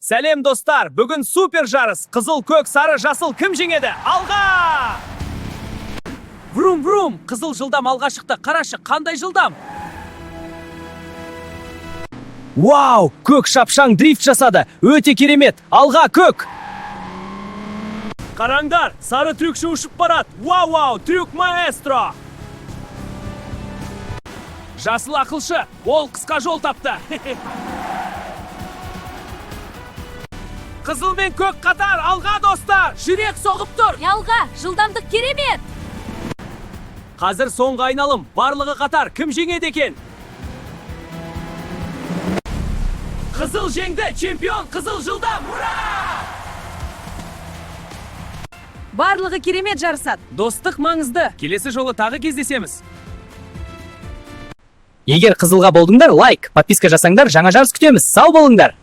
Сәлем, достар! Бүгін супер жарыс. Қызыл, көк, сары, жасыл, кім жеңеді? Алға! Врум, врум! Қызыл жылдам алға шықты. Қарашы, қандай жылдам! Вау! Көк шапшаң дрифт жасады. Өте керемет. Алға, көк! Қараңдар, сары трюкші ұшып барады. Вау, вау, трюк маэстро! Жасыл ақылшы, ол қысқа жол тапты. Қызыл мен көк қатар, алға, достар! Жүрек соғып тұр. Алға, жылдамдық керемет! Қазір соңғы айналым, барлығы қатар, кім жеңеді екен? Қызыл жеңді, чемпион қызыл жылдам, ура! Барлығы керемет жарысады. Достық маңызды. Келесі жолы тағы кездесеміз. Егер қызылға болдыңдар, лайк, подписка жасаңдар, жаңа жарыс күтеміз. Сау болыңдар!